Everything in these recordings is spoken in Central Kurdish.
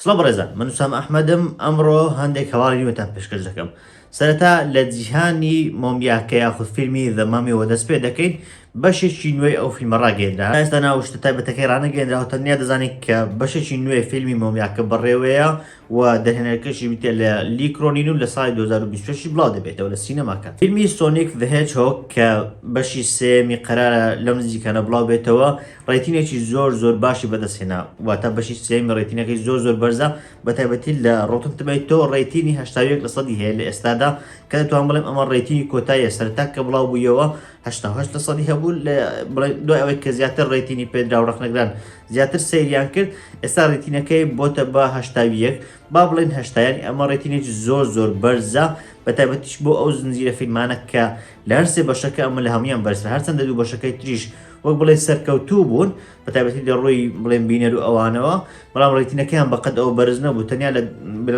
سڵاو بەڕێزان من وسام ئەحمەدم ئەمڕۆ هەندێک هەواڵی نوێتان پێشکەش دەکەم سەرەتا لە جیهانی مۆمیاکە یاخود فیلمی The Mummy وە دەست پێ دەکەین بەشێکی نوێی ئەو فیلمە ڕاگەیەنرا ئێستا ناو شتە تایبەتەکەی ڕانەگەیەنراوە تەنیا دەزانین کە بەشێکی نوێی فیلمی مۆمیاکە بەڕێوەیە و دەرهێنەرەکەشی بریتیە لە لی کرۆنین و لە ساڵی 2026 بڵاو دەبێتەوە لە سینەماکان. فیلمی Sonic the Hedgehog کە بەشی سێیەمی قەرارە لەم نزیکانە بڵاو بێتەوە rating ێکی زۆر زۆر باشی بەدەستهێنا واتە بەشی سێیەمی rating ەکەی زۆر زۆر بەرزە بە تایبەتی لە Rotten Tomato rating ی 81 لە سەدی هەیە لە ئێستادا کە دەتوانم بڵێم ئەمە rating ی کۆتاییە سەرەتا کە بڵاو بوویەوە 88 لە سەدی هەبوو لە دوای ئەوەی کە زیاتر rating ی پێدرا و ڕەخنەگران زیاتر سەیریان کرد ئێستا rating ەکەی بۆتە بە 81 با بڵێن 80 یانی ئەمە rating ێکی زۆر زۆر بەرزە بە تایبەتیش بۆ ئەو زنجیرە فیلمانە کە لە هەر سێ بەشەکە ئەمە لە هەمویان بەرزترە هەرچەندە دوو بەشەکەی تریش وەک بڵێ سەرکەوتوو بوون بە تایبەتی لە ڕووی بڵێن بینەر و ئەوانەوە بەڵام rating ەکەیان بەقەد ئەوە بەرز نەبوو تەنیا لە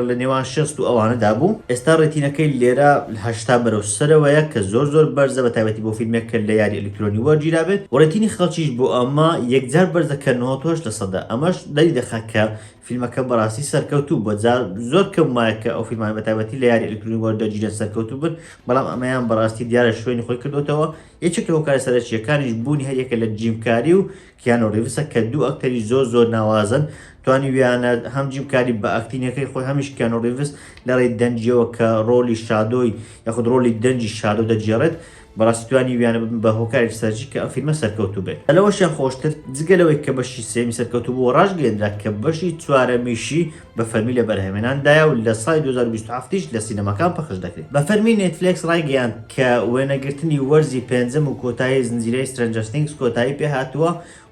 لە نێوان 60 و ئەوانەدا بوو ئێستا rating ەکەی لێرە 80 بەرەو سەرەوەیە کە زۆر زۆر بەرزە بە تایبەتی بۆ فیلمێک کە لە یاری ئەلیکترۆنی وەرگیرابێت و rating ی خەڵکیش بۆ ئەمە یەکجار بەرزە کە 98 لە سەدە ئەمەش دەری دەخا کە فیلمەکە بەڕاستی سەرکەوتوو بووە جا زۆر کەم وایە کە ئەو فیلمانە بە تایبەتی لە یاری ئەلیکترۆنی وەردەگیرێن سەرکەوتوو بن بەڵام ئەمەیان بەڕاستی دیارە شوێنی خۆی کردوتەوە یەکێک لە هۆکارە سەرەکییەکانیش بوونی هەریەکە لە جیم کاری و کیانۆ ڕیڤسە کە دوو ئەکتەری زۆر زۆر ناوازەن توانیویانە هەم جیم کاری بە acting ەکەی خۆی هەمیش کیانۆ ڕیڤس لە ڕێی دەنگیەوە کە ڕۆلی شادۆی یاخود ڕۆلی دەنگی شادۆ دەگێڕێت بەڕاستی توانیویانە ببن بە هۆکارێکی سەرەکی کە ئەم فیلمە سەرکەوتوو بێت. لەوەشیان خۆشتر جگە لەوەی کە بەشی سێیەمی سەرکەوتوو بوو ڕاشگەیەندرا کە بەشی چوارەمیشی بە فەرمی لە بەرهەمێناندایە و لە ساڵی 2027 یش لە سینەماکان پەخش دەکرێت. بە فەرمی نێتفلێکس ڕایگەیاند کە وێنەگرتنی وەرزی پێنجەم و کۆتایی زنجیرەی Stranger Things کۆتایی پێهاتووە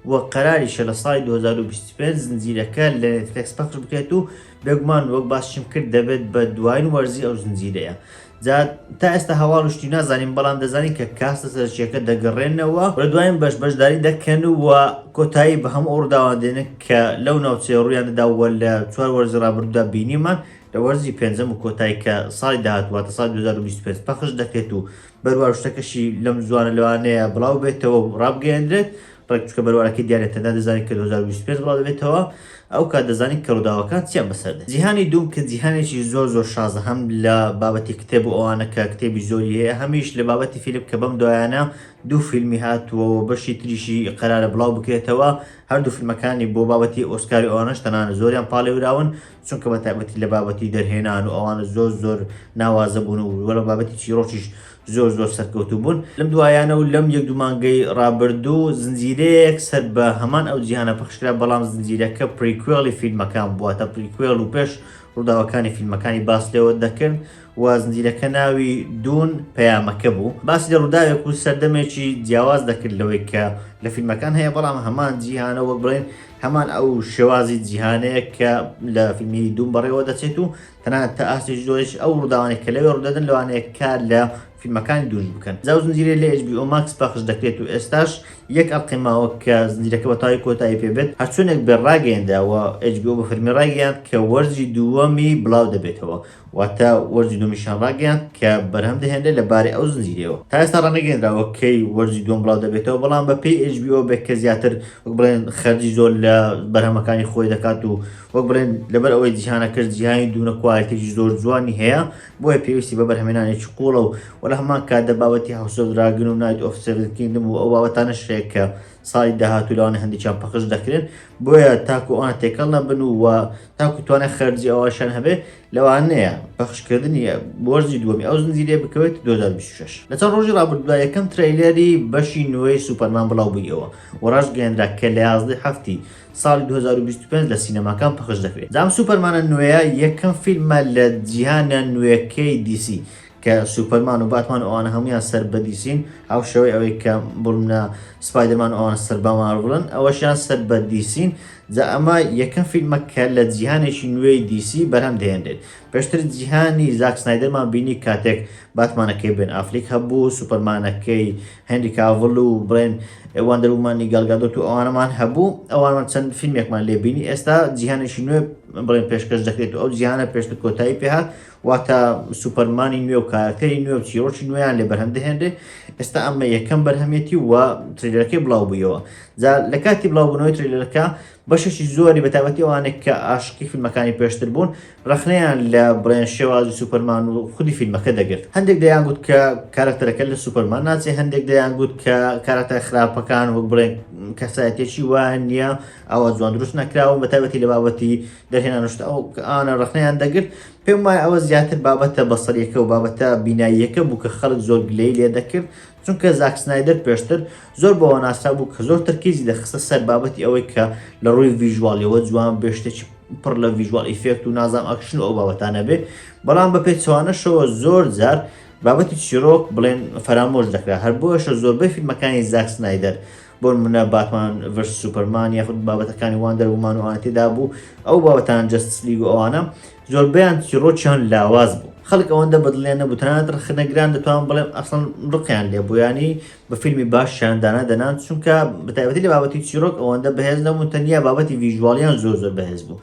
و قەراریشە لە ساڵی 2025 زنجیرەکە لە نێتفلێکس پەخش بکرێت و بێگومان وەک باسیشم کرد دەبێت بە دواین وەرزی ئەو زنجیرەیە. جا تا ئێستا هەواڵ و شتی نازانین بەڵام دەزانین کە cast ە سەرەکییەکە دەگەڕێنەوە و لە دوایین بەش بەشداری دەکەن و کۆتایی بە هەموو ئەو ڕووداوانە دێنن کە لەو ناوچەیە ڕوویان دەدا و لە چوار وەرزی ڕابردوودا بینیمان لە وەرزی پێنجەم و کۆتایی کە ساڵی داهاتوو واتە ساڵی 2025 پەخش دەکرێت و بەروار شتەکەشی لەم زووانە لەوانەیە بڵاو بێتەوە و ڕابگەیەندرێت ڕێک چونکە بەروارەکەی دیارە تەنها دەزانین کە 2025 بڵاو دەبێتەوە ئەو کات دەزانین کە ڕووداوەکان چیان بەسەر دێت. جیهانی Dune کە جیهانێکی زۆر زۆر شازە هەم لە بابەتی کتێب و ئەوانە کە کتێبی زۆری هەیە هەمیش لە بابەتی فیلم کە بەم دوایانە دوو فیلمی هاتووە و بەشی تریشی قەرارە بڵاو بکرێتەوە هەردوو فیلمەکانی بۆ بابەتی ئۆسکاری ئەوانەش تەنانەت زۆریان پاڵێوراون چونکە بە تایبەتی لە بابەتی دەرهێنان و ئەوانە زۆر زۆر ناوازە بوون و لە بابەتی چیرۆکیش زۆر زۆر سەرکەوتوو بوون لەم دوایانە و لەم یەک دوو مانگەی ڕابردوو زنجیرەیەک سەر بە هەمان ئەو جیهانە پەخشکرا بەڵام زنجیرەکە prequel ی فیلمەکان بووە prequel و پێش ڕووداوەکانی فیلمەکانی باس لێوە دەکرد و زنجیرەکە ناوی Dune پەیامەکە بوو باسی لە ڕووداوێک و سەردەمێکی جیاواز دەکرد لەوەی کە لە فیلمەکان هەیە بەڵام هەمان جیهانە وەک بڵێن هەمان ئەو شێوازی جیهانەیە کە لە فیلمی Dune بەڕێوە دەچێت و تەنانەت تا ئاستێکی زۆریش ئەو ڕووداوانەی کە لەوێ ڕوودەدەن لەوانەیە کار لە فیلمەکانی Dune بکەن. جا ئەو زنجیرەیە لە HBO Max پەخش دەکرێت و ئێستاش یەک ئەڵقەی ماوە کە زنجیرەکە بە تەواوی کۆتایی پێ بێت. هەرچۆنێک بێت ڕاگەیەنرا و HBO بە فەرمی ڕایگەیاند کە وەرزی دووەمی بڵاو دەبێتەوە. واتە وەرزی دووەمیشیان ڕاگەیاند کە بەرهەم دەهێنرێت لە بارەی ئەو زنجیرەیەوە. تا ئێستا ڕانەگەیەنراوە کەی وەرزی دووەم بڵاو دەبێتەوە، بەڵام بە پێی HBO بێت کە زیاتر وەک بڵێن خەرجی زۆر لە بەرهەمەکانی خۆی دەکات و وەک بڵێن لەبەر ئەوەی جیهانەکەش جیهانی Dune ە quality ێکی زۆر جوانی هەیە بۆیە پێویستی بە بەرهەمێنانێکی قوڵە و وە لە هەمان کاتدا بابەتی House of Dragon و Knight of Seven Kingdom و ئەو بابەتانەش هەیە کە ساڵی داهاتوو لەوانە هەندێکیان پەخش دەکرێن بۆیە تاکو ئەوان تێکەڵ نەبن و وە تاکو توانای خەرجی ئەوەشیان هەبێ لەوانەیە پەخشکردنی وەرزی دووەمی ئەو زنجیرەیە بکەوێت 2026. لە چەند ڕۆژی ڕابردوودا یەکەم trailer ی بەشی نوێی سوپەرمان بڵاوبوویەوە و ڕاشگەیەنرا کە لە 11 هەفتی ساڵی 2025 لە سینەماکان پەخش دەکرێت. جا ئەم سوپەرمانە نوێیە یەکەم فیلمە لە جیهانە نوێکەی DC کە سوپەرمان و باتمان و ئەوانە هەموویان سەر بە DC ن، هاوشێوەی ئەوەی کە بڵمنە سپایدەرمان و ئەوانە سەر بە مارڤڵن، ئەوەشیان سەر بە DC ن. جا ئەمە یەکەم فیلمە کە لە جیهانێکی نوێی DC بەرهەم دەهێنرێت. پێشتر جیهانی زاک سنایدەرمان بینی کاتێک باتمانەکەی بێن ئافلیک هەبوو، سوپەرمانەکەی هێنری کاڤڵ و بڵێن Wonder Woman ی گال گادۆت و ئەوانەمان هەبوو، ئەوانمان چەند فیلمێکمان لێ بینی. ئێستا جیهانێکی نوێ بڵێن پێشکەش دەکرێت و ئەو جیهانە پێشتر کۆتایی پێهات، واتە سوپەرمانی نوێ و کارەکتەری نوێ و چیرۆکی نوێیان لێ بەرهەم دەهێنرێت. ئێستا ئەمە یەکەم بەرهەمێتی و trailer ەکەی بڵاو بوویەوە. جا لە کاتی بڵاوبوونەوەی trailer ەکە بەشێکی زۆری بەتایبەتی ئەوانێک کە ئاشقی فیلمەکانی پێشتر بوون ڕەخنەیان لە بڵێن شێوازی سوپەرمان و خودی فیلمەکە دەگرت. هەندێک دەیان گوت کە کارەکتەرەکە لە سوپەرمان ناچێ، هەندێک دەیان گوت کە کارەکتەرە خراپەکان وەک بڵێن کەسایەتێکی وایان نییە، ئەوە جوان دروست نەکراون، بەتایبەتی لە بابەتی دەرهێنان و شتە ئەو ئەوانە ڕەخنەیان دەگرت. پێم وایە ئەوە زیاتر بابەتە بەسەریەکە و بابەتە بیناییەکە بوو کە خەڵک زۆر گلەیی لێ دەکرد، چونکە زاک سنایدەر پێشتر زۆر بەوە ناسرا بوو کە زۆر تەرکیزی دەخستە سەر بابەتی ئەوەی کە لە ڕووی visual یەوە جوان بێ، شتێکی پڕ لە visual effect و نازام ئەکشن و ئەو بابەتانە بێ، بەڵام بە پێچەوانەشەوە زۆر جار بابەتی چیرۆک بڵێن فەرامۆش دەکرا. هەر بۆیەشە زۆربەی فیلمەکانی زاک سنایدەر بۆ نمونە باتمان versus سوپەرمان یاخود بابەتەکانی واندەر وومان و ئەوانە تێدا بوو، ئەو بابەتان جەستس لیگ و ئەوانە زۆربەیان چیڕۆکیان لاواز بوو، خەڵک ئەوەندە بەدڵیان نەبوو، تەنانەت ڕەخنەگران دەتوانم بڵێم ئەسڵەن ڕقیان لێ بوو، یانی بە فیلمی باشیان دانا دەنان، چونکە بەتایبەتی لە بابەتی چیڕۆک ئەوەندە بەهێز نەبوون، تەنیا بابەتی visual یان زۆر زۆر بەهێز بوو.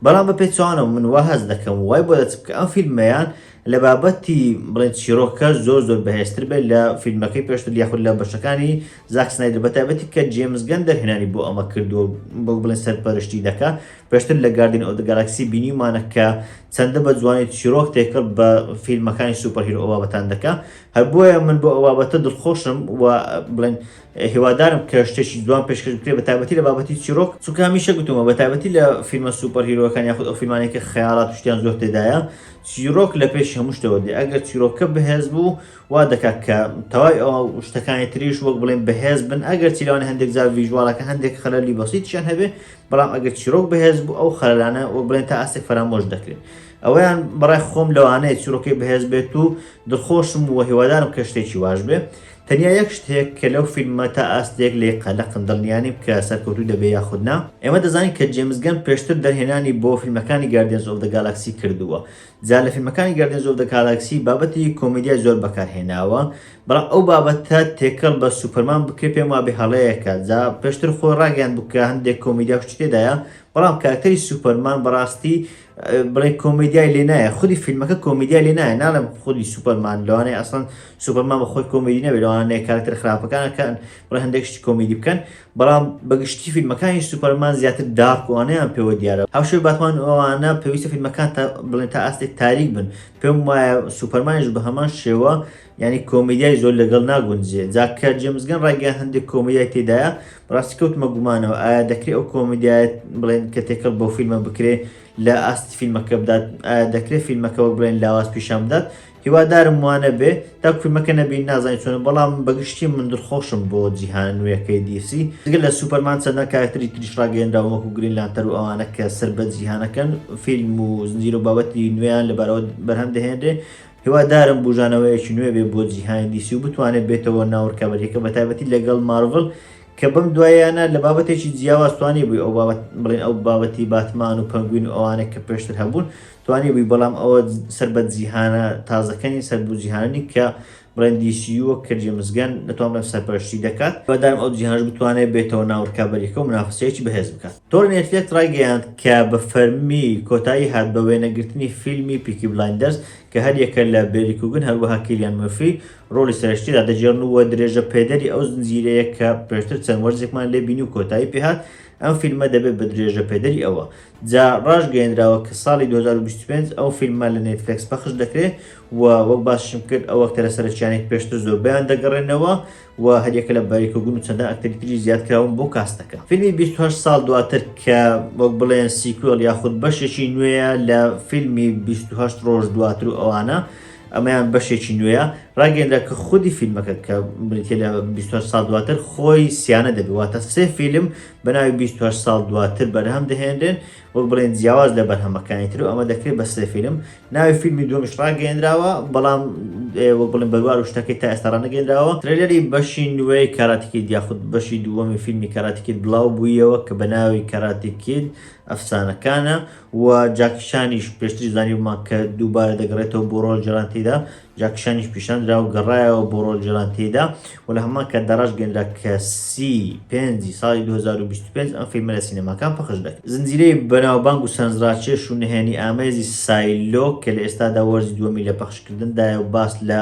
بەڵام بە پێچەوانەوە من وا هەست دەکەم و وای بۆ دەچم کە ئەم فیلمەیان لە بابەتی بڵێن چیرۆکە زۆر زۆر بەهێزتر بێت لە فیلمەکەی پێشتر یاخود لە بەشەکانی زاک سنایدەر، بەتایبەتی کە جێمس گەن دەرهێنانی بۆ ئەمە کردووە، بۆ بڵێن سەرپەرشتی دەکا. پێشتر لە Guardians of the Galaxy بینیومانە کە چەندە بە جوانی چیرۆک تێکەڵ بە فیلمەکانی superhero ئەو بابەتان دەکا. هەر بۆیە من بۆ ئەو بابەتە دڵخۆشم و بڵێن هیوادارم کە شتێکی جوان پێشکەش بکرێت بە تایبەتی لە بابەتی چیرۆک، چونکە هەمیشە گوتومە بە تایبەتی لە فیلمە superhero کان یاخود ئەو فیلمانەی کە خەیاڵات و شتیان زۆر تێدایە چیرۆک لە پێش هەموو شتەوە دێ. ئەگەر چیرۆکە بەهێز بوو وا دەکات کە تەواوی ئەو شتەکانی تریش وەک بڵێن بەهێز بن، ئەگەر چی لەوانە هەندێک جار visual ەکە هەندێک خەلەلی بەسیتیان هەبێ، بەڵام ئەگەر چیرۆک بەهێز بوو ئەو خەلەلانە وەک بڵێن تا ئاستێک فەرامۆش دەکرێن. ئەوەیان بەڕای خۆم لەوانەیە چیرۆکەی بەهێز بێت و دڵخۆشم و هیوادارم کە شتێکی واش بێ. تەنیا یەک شت هەیە کە لەو فیلمە تا ئاستێک لێی قەلەقم، دڵنیانیم کە سەرکەوتوو دەبێ یاخود نا. ئێمە دەزانین کە جەیمس گەن پێشتر دەرهێنانی بۆ فیلمەکانی Guardians of the Galaxy کردووە. جا لە فیلمەکانی Guardians of the Galaxy بابەتی کۆمیدیای زۆر بەکارهێناوە، بەڵام ئەو بابەتە تێکەڵ بە سوپەرمان بکرێ پێم وابێ هەڵەیەکە. جا پێشتر خۆی ڕاگەیاندبوو کە هەندێک کۆمیدیا و شتی تێدایە، بەڵام کارەکتەری سوپەرمان بەڕاستی بڵێ کۆمیدیای لێ نایە، خودی فیلمەکە کۆمیدیای لێ نایە. ناڵێم خودی سوپەرمان، لەوانەیە ئەسڵەن سوپەرمان بە خۆی کۆمیدی نەبێت، لەوانەیە کارەکتەر خراپەکانەکان بڵێ هەندێک شتی کۆمیدی بکەن، بەڵام بەگشتی فیلمەکانی سوپەرمان زیاتر dark و ئەوانەیان پێوە دیارە. هاوشێوەی باتمان و ئەوانە پێویستە فیلمەکان تا بڵێن تا ئاستێک تاریک بن. پێم وایە سوپەرمانیش بە هەمان شێوە یعنی کۆمیدیای زۆر لەگەڵ ناگونجێ. جا کە جێمس گەن ڕایگەیاند هەندێک کۆمیدیای تێدایە، بەڕاستی کەوتمە گومانەوە ئایا دەکرێ ئەو کۆمیدیایە بڵێن کە تێکەڵ بەو فیلمە بکرێ لە ئاستی فیلمەکە بدات، ئایا دەکرێ فیلمەکە وەک بڵێن لاواز پیشان بدات؟ هیوادارم وانەبێ، تاکو فیلمەکە نەبین نازانین چۆنە، بەڵام بەگشتی من دڵخۆشم بۆ جیهانە نوێیەکەی DC. جگە لە سوپەرمان چەندان کارەکتەری تریش ڕاگەیەنراون وەکو گرین لانتەر و ئەوانە کە سەر بە جیهانەکەن، فیلم و زنجیرە و بابەتی نوێیان لەبارەوە بەرهەم دەهێنرێ. هیوادارم بوژانەوەیەکی نوێ بێ بۆ جیهانی DC و بتوانێت بێتەوە ناو ڕکابەریەکە بەتایبەتی لەگەڵ مارڤڵ کە بەم دواییانە لە بابەتێکی جیاواز توانیبووی ئەو بابەت بڵێن ئەو بابەتی باتمان و پەنگوین و ئەوانە کە پێشتر هەبوون توانیبووی، بەڵام ئەوە سەر بە جیهانە تازەکەنی سەر بۆ جیهانەنی کە بڵێن DC یوە کە جێمس گەن دەتوانم بڵێم سەرپەرشتی دەکات. هیوادارم ئەو جیهانەش بتوانێت بێتەوە ناو ڕکابەریەکە و منافەسەیەکی بەهێز بکات. تۆڕی نێتفلێکس ڕایگەیاند کە بە فەرمی کۆتایی هات بە وێنەگرتنی فیلمی پیکی بلایندەرز کە هەریەکە لە بێری کوگن هەروەها کیلیان مورفی ڕۆڵی سەرەکی تێدا دەگێڕن و درێژە پێدەری ئەو زنجیرەیە کە پێشتر چەند وەرزێکمان لێ بینی و کۆتایی پێهات، ئەم فیلمە دەبێت بە درێژە پێدەری ئەوە. جا ڕاشگەیەنراوە کە ساڵی 2025 ئەو فیلمە لە نێتفلێکس پەخش دەکرێت و وەک باسیشم کرد ئەو ئەکتەرە سەرەکیانەی پێشتر زۆربەیان دەگەڕێنەوە و هەریەکە لە باری کۆگن و چەندان ئەکتەری تریش زیاد کراون بۆ cast ەکە. فیلمی 28 ساڵ دواتر کە وەک بڵێن sequel یاخود بەشێکی نوێیە لە فیلمی 28 ڕۆژ دواتر و ئەوانە، ئەمەیان بەشێکی نوێیە، ڕاگەیەندرا کە خودی فیلمەکە کە بریتیە لە 28 ساڵ دواتر خۆی سیانە دەبێت، واتە سێ فیلم بە ناوی 28 ساڵ دواتر بەرهەم دەهێنرێن، وەک بڵێن جیاواز لە بەرهەمەکانی تر و ئەمە دەکرێت بە سێ فیلم. ناوی فیلمی دووەمیش ڕاگەیەنراوە، بەڵام وەک بڵێن بەروار و شتەکەی تا ئێستا ڕانەگەیەنراوە. trailer ی بەشی نوێی کاراتی کید یاخود بەشی دووەمی فیلمی کاراتی کید بڵاو بوویەوە کە بە ناوی کاراتی کید ئەفسانەکانە و جاکی چانیش پێشتریش زانیبوومان کە دووبارە دەگەڕێتەوە بۆ ڕۆڵ گێڕان تێیدا، جاکی چانیش پیشاندرا و گەڕایەوە بۆ ڕۆڵ گێڕان تێیدا و لە هەمان کاتدا ڕاشگەیەنرا کە سی پێنجی ساڵی 2025 ئەم فیلمە لە سینەماکان پەخش دەکرێت. زنجیرەی بەناوبانگ و سەرنجڕاکێش و نهێنی ئامێزی سایلۆ کە لە ئێستادا وەرزی دووەمی لە پەخشکردندایە و باس لە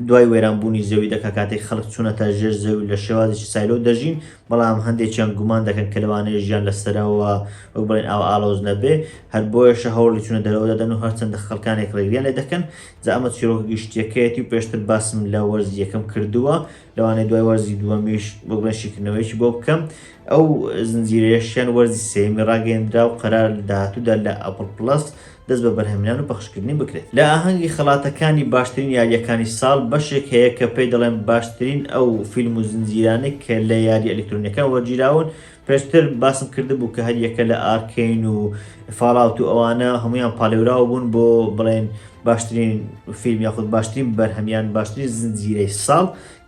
دوای وێران بوونی زەوی دەکا کاتێک خەڵک چوونەتە ژێر زەوی لە شێوازێکی silo دەژین بەڵام هەندێکیان گومان دەکەن کە لەوانەیە ژیان لە سەرەوە وەک بڵێن ئاوا ئاڵۆز نەبێ هەر بۆیەشە هەوڵی چوونە دەرەوە دەدەن و هەرچەندە خەڵکانێک ڕێگریان لێ دەکەن جا ئەمە چیرۆکە گشتیەکەیەتی و پێشتر باسم لە وەرزی یەکەم کردووە لەوانەیە دوای وەرزی دووەمیش وەک بڵێن شیکردنەوەیەکی بۆ بکەم ئەو زنجیرەیەشیان وەرزی سێیەمی ڕاگەیەندرا و قەرار لە داهاتوودا لە Apple Plus دەست بە بەرهەمهێنان و پەخشکردنی بکرێت. لە ئاهەنگی خەڵاتەکانی باشترین یارییەکانی ساڵ بەشێک هەیە کە پێی دەڵێن باشترین ئەو فیلم و زنجیرانەی کە لە یارییە ئەلیکترۆنییەکان وەرگیراون، پێشتر باسم کردبوو کە هەریەکە لە Arcane و Fallout و ئەوانە هەموویان پاڵێوراو بوون بۆ بڵێن باشترین فیلم یاخود باشترین بەرهەم یان باشترین زنجیرەی ساڵ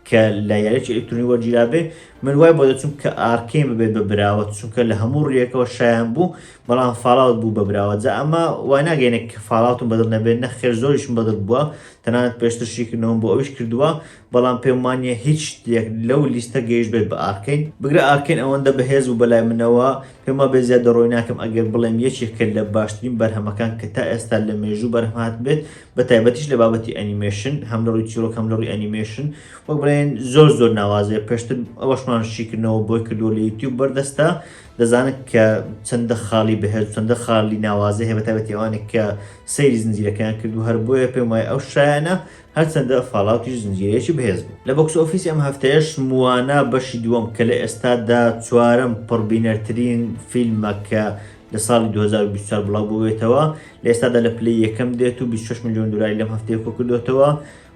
کە لە یاریی ئەلکترۆنی وەرگیرابێ من وای بۆ دەچوم کە Arcane ببێت بە براوە چونکە لە هەموو ڕوویەکەوە شایان بوو بەڵام Fallout بوو بە براوە جا ئەمە وای ناگەینێت کە Fallout م بەدڵ نەبێت نەخێر زۆریشم بەدڵ بووە تەنانەت پێشتر شیکردنەوەم بۆ ئەویش کردووە بەڵام پێم وانیە هیچ شتێک لەو لیستە گەیشت بێت بە Arcane بگرە Arcane ئەوەندە بەهێز بوو بەلای منەوە پێم وابێ زیادەڕۆی ناکەم ئەگەر بڵێم یەکێکە لە باشترین بەرهەمەکان کە تا ئێستا لە مێژوو بەرهەم هاتبێت بە تایبەتیش لە بابەتی ئەنیمێشن هەم لە ڕووی چیرۆک هەم لە ڕووی ئەنیمێشن وەک بڵێن زۆر زۆر ناوازەیە پێشتر ئەوەشمان شیکردنەوە بۆی کردووە لە یوتیوب بەردەستە دەزانن کە چەندە خاڵی بەهێز چەندە خاڵی ناوازە هەیە بە تایبەتی ئەوانێک کە سەیری زنجیرەکەیان کردو هەر بۆیە پێم وایە ئەو شایانە هەرچەندە Fallout یش زنجیرەیەکی بەهێز بوو. لە box office ی ئەم هەفتەیەش Moana بەشی دووەم کە لە ئێستادا چوارەم پڕبینەرترین فیلمە کە لە ساڵی 2024 بڵاو بووێتەوە لە ئێستادا لە پلەی یەکەم دێت و 26 ملیۆن دلاری لەم هەفتەیە کۆکردوێتەوە.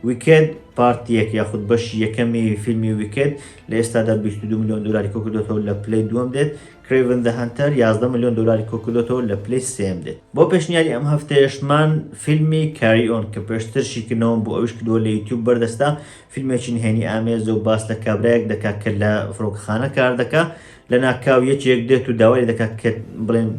Wicked Part یەک یاخود بەشی یەکەمی فیلمی Wicked لە ئێستادا 22 ملیۆن دلاری کۆکردوێتەوە لە پلەی دووەم دێت. Kraven the Hunter 11 ملیۆن دۆلاری کۆکردۆتەوە لە پلەی سێیەم دێت. بۆ پێشنیاری ئەم هەفتەیەشمان فیلمی Carry On کە پێشتر شیکردنەوەم بۆ ئەویش کردووە لە یوتیوب بەردەستە، فیلمێکی نهێنی ئامێزە و باس لە کابرایەک دەکات کە لە فڕۆکەخانە کار دەکا، لەناکاو یەکێک دێت و داوای لێ دەکات کە بڵێن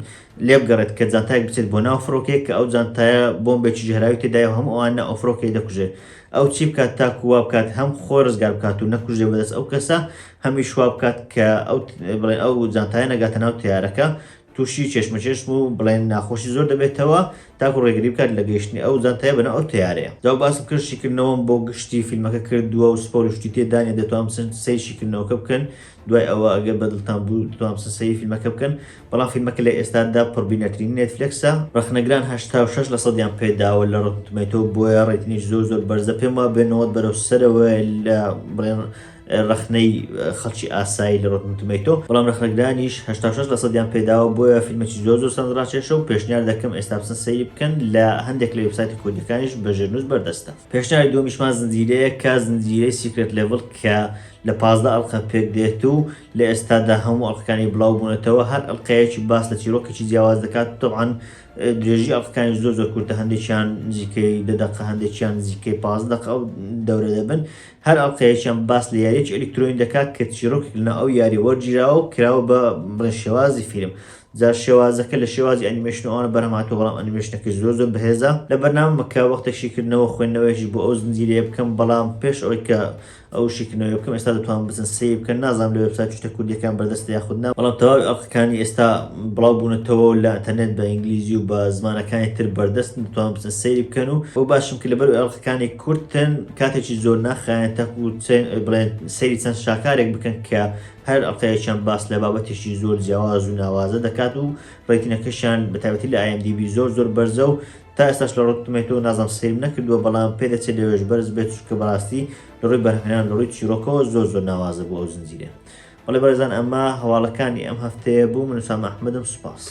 لێبگەڕێت کە جانتایەک بچێت بۆ ناو فڕۆکەیەک کە ئەو جانتایە بۆمبێکی ژەهراوی تێدایە و هەموو ئەوان ناو ئەو فڕۆکەیە دەکوژێت. ئەو چی بکات تاکو وا بکات هەم خۆی ڕزگار بکات و نەکوژرێ بەدەست ئەو کەسە هەمیش وا بکات کە ئەو بڵێن ئەو جانتایە نەگاتە ناو تەیارەکە تووشی چێشمەچێشم و بڵێن ناخۆشی زۆر دەبێتەوە تاکو ڕێگری بکات لە گەیشتنی ئەو جانتایە بەناو ئەو تەیارەیە. جا باسم کرد شیکردنەوەم بۆ گشتی فیلمەکە کردووە و spoil و شتی تێدا نیە دەتوان بچن سەیری شیکردنەوەکە بکەن دوای ئەوە ئەگەر بەدڵتان بوو دەتوان بچن سەیری فیلمەکە بکەن بەڵام فیلمەکە لە ئێستادا پڕبینەرترینی نێتفلێکسە، ڕەخنەگران 86 لە سەدیان پێداوە لە Rotten Tomato بۆیە rating یش زۆر زۆر بەرزە پێم وابێ 90 بەرەو سەرەوەیە لە بڵێن ڕەخنەی خەڵکی ئاسایی لە Rotten Tomato بەڵام ڕەخنەگرانیش 86 لە سەدیان پێداوە بۆیە فیلمێکی زۆر زۆر سەرنجڕاکێشە و پێشنیار دەکەم ئێستا بچن سەیری بکەن لە هەندێک لە وێبسایتی کوردیەکانیش بە ژێرنووس بەردەستە. پێشنیاری دووەمیشمان زنجیرەیەکە زنجیرەی Secret Level کە لە 15 ئەڵقە پێک دێت و لە ئێستادا هەموو ئەڵقەکانی بڵاو بوونەتەوە هەر ئەڵقەیەکی باس لە چیرۆکێکی جیاواز دەکات تەبعەن درێژی ئەڵقەکانی زۆر زۆر کورتە هەندێکیان نزیکەی دە دەقە هەندێکیان نزیکەی 15 دەقە ئەو دەورە دەبن هەر ئەڵقەیەکیان باس لە یاریەکی ئەلیکترۆنی دەکات کە چیرۆکێک لەناو ئەو یاریە وەرگیراوە و کراوە بە بڵێن شێوازی فیلم جا شێوازەکە لە شێوازی ئەنیمەیشن و ئەوانە بەرهەم هاتووە بەڵام ئەنیمەیشنەکەی زۆر زۆر بەهێزە لە بەرنامەمە کە وەختێک شیکردنەوە خوێندنەوەیەکیش بۆ ئەو زنجیرەیە بکەم بەڵام پێش ئەوەی کە ئەو شیکردنەوەیە بکەم ئێستا دەتوانم بچن سەیر بکەن نازانم لە وێبسایت شتە کوردیەکان بەردەستە یاخود نا بەڵام تەواوی ئەڵقەکانی ئێستا بڵاو بوونەتەوە و لە ئەتەرنێت بە ئینگلیزی و بە زمانەکانی تر بەردەستن دەتوانن بچن سەیری بکەن و بۆ باشم کە لەبەر ئەڵقەکانی کورتن کاتێکی زۆر ناخایەن تاکو بڵێن سەیری چەند شاکارێک بکەن کە هەر ئەڵقەیەکیان باس لە بابەتێکی زۆر جیاواز و ناوازە دەکات و rating ەکەشیان بە تایبەتی لە IMDb زۆر زۆر بەرزە و تا ئێستاش لە Rotten Tomato نازانم سەیرم نەکردووە بەڵام پێدەچێت لەوێش بەرز بێت چونکە بەڕاستی لە ڕووی بەرهەمهێنان لە ڕووی چیرۆکەوە زۆر زۆر ناوازە بوو ئەو زنجیرەیە. بەڵێ بەڕێزان ئەمە هەواڵەکانی ئەم هەفتەیە بوو من ئوسامە ئەحمەدم سوپاس.